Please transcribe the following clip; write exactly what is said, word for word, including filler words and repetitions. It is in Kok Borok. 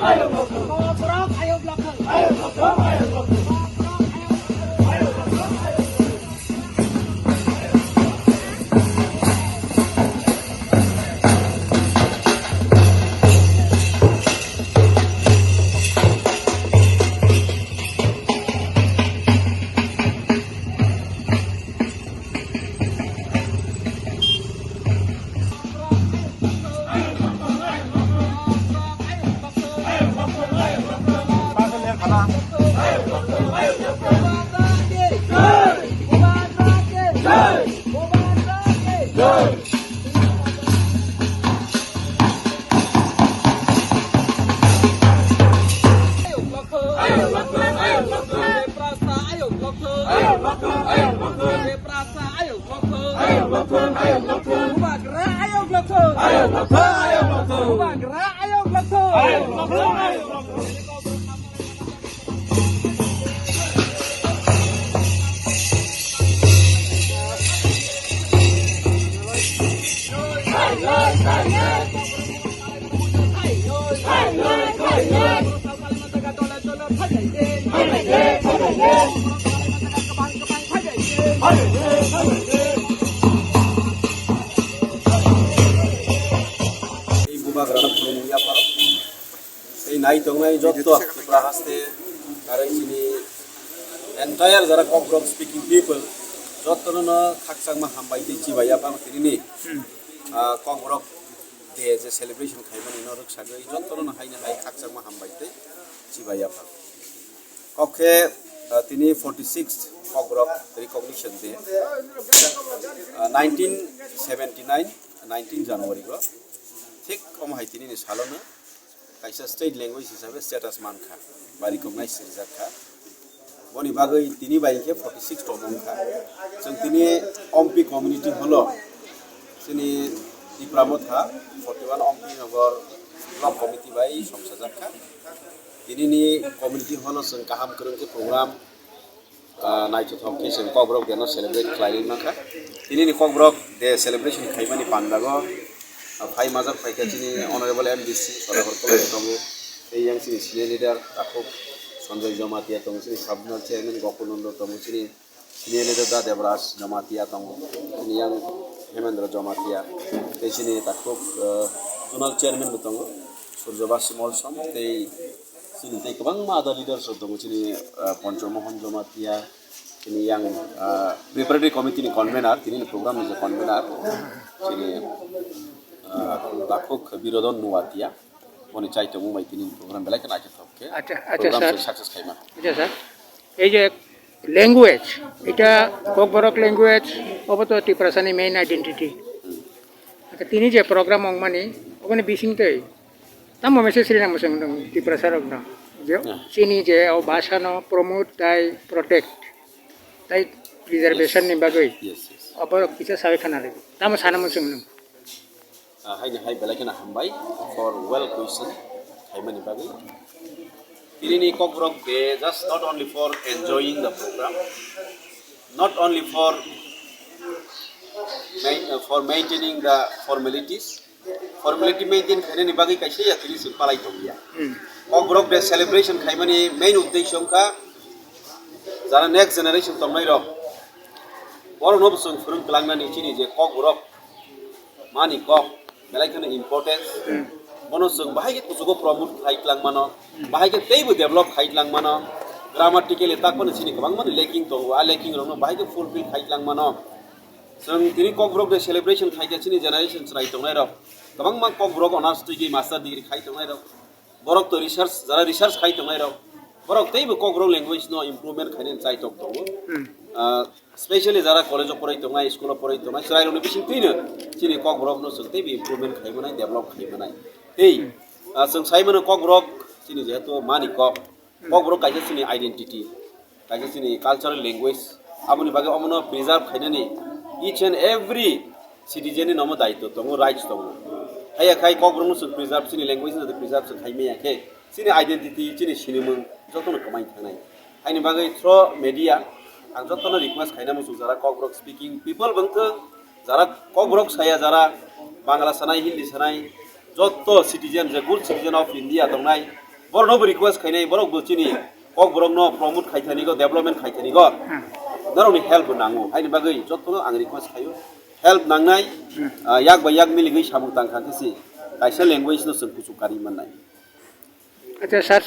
Bubagra ayok lokthong. Ayok lokthong, ayok lokthong. Bubagra ayok lokthong. Ayok lokthong, ayok lokthong. Bubagra ayok lokthong. Ayok lokthong, ayok lokthong. Tei bubagrano khulumwi yapharo. Tei nai tongnai jotto Tripura haste, are chini entire jara Kokborok speaking people, jottono no khakchangma hambai tei chibai yaphang tinini, ah, Kokborok Day je celebration khaimani no rwksagwi jottono no haino hai khakchangma hambai tei chibai yaphang. Kok khe, ah, tini forty sixth Kokborok Recognition Day, ah, nineteen seventy nine, nineteen January go thik omo hai tinini salono kaisa state language hisabe status mankha ba recognize rijak kha. Boni bagwi tini bai khe forty six tongmung kha. Chwng tini Ompi community holo chini Tipra Motha forty one Ompi Nagar block committee bai songchajak kha. Tinini community holo chwng kaham kwrwng khe program ah, naithothok khe chwng Kokborok Day no celebrate khlaiwi mankha. Tinini Kokborok Day celebration khaimani pandago, ah, phai majak phaikha chini Honorable M D C Sodagor College tongo, tei yang chini senior leader takhuk Sanjoy Jamatia tongo, chini sub zonal chairman Gokul Nando tongo, chini senior leader da Debraj Jamatia tongo, chini yang Hemendra Jamatia, tei chini takhuk, ah, zonal chairman bo tongo, Surjabasi Molsom, tei chini tei kwbangma other leaders rok tongo, chini, ah, Poncho Mohon Jamatia, chini yang, ah, preparatory committee ni convener, tini ni program ni je convener, chini, ah, takhuk Birodon Nuatia, boni chai tongmung bai tini ni program belai kheno naithothok khe Acha, acha, program sir. Success khaima. Acha, sir. Ei je language, eta Kokborok language, obo to Tiprasani main identity. Acha, tini je program ongmani, oboni bising tei tamo message rina mwchang nung Tiprasa rok no. Je, Yeah. Chini je o bhasha no promote tai protect tai preservation Yes. Ni bagwi. Yes, yes. Obo kisa sawi khana rw. Tamo sana mwchang nung. Ah, haini hai belai kheno hambai for well question khaimani bagwi. Tinini Kokborok Day just not only for enjoying the program, not only for main-, uh, for maintaining the formalities, formality maintain khainani bagwi kaisa ya tini se palai tongya. Hmm. Kokborok Day celebration khaimani main uddesho wngkha jara next generation tongnai rok, borokno bo chwng phwrwng twlangnani chini je Kokborok mani kok belai kheno importance. Hmm. Bono chwng bahai khe kuchugo promote khai twlang mano, bahai khe teibo develop khai twlang mano. Grammatically tak phano chini kwbangma lacking tongo, a lacking rokno bahai khe fulfill khai twlang mano. Chwng tini Kokborok Day celebration khai khe chini generation chwrai tongnai rok, kwbangma Kokborok honours degree, master degree khai tongnai rok, borok to research, jara research khai tongnai rok, borok teibo Kokborok language no improvement khainani chaitok tongo. Hmm. Ah, specially jara college o porai tongnai, school o porai tongnai, chwrai rokni bising twino chini Kokborok no chwng teibo improvement khai manai, develop khai manai. Tei, ah, chwng sai mano Kokborok chini jehetu mani kok, Kokborok kaisa chini identity, kaisa chini cultural language, aboni bagwi omono preserve khainani each and every citizen ni nomo daitw tongo, rights tongo. Haiya khai Kokborokno chwng preserve, chini language no preserve chwng khai maya khe, chini identity, chini sinimung jotono kwmai thangnai. Haini bagwi through media ang jotono request khaina muchung jara Kokborok speaking people bwngthwng, jara Kokborok saya, jara Bangla sanai, Hindi sanai, jotto citizen, je good citizen of India tongnai, Borokno bo request khainai, borok bo chini kok borokno promote khaithani go, development khaithani go. Norokni help bo nango. Haini bagwi jotono ang request khaio. Help nangnai, ah, yak bai yak miligwi samung tang kha khe se kaisa language no chwng kuchuk karwi mannai. Acha, sir,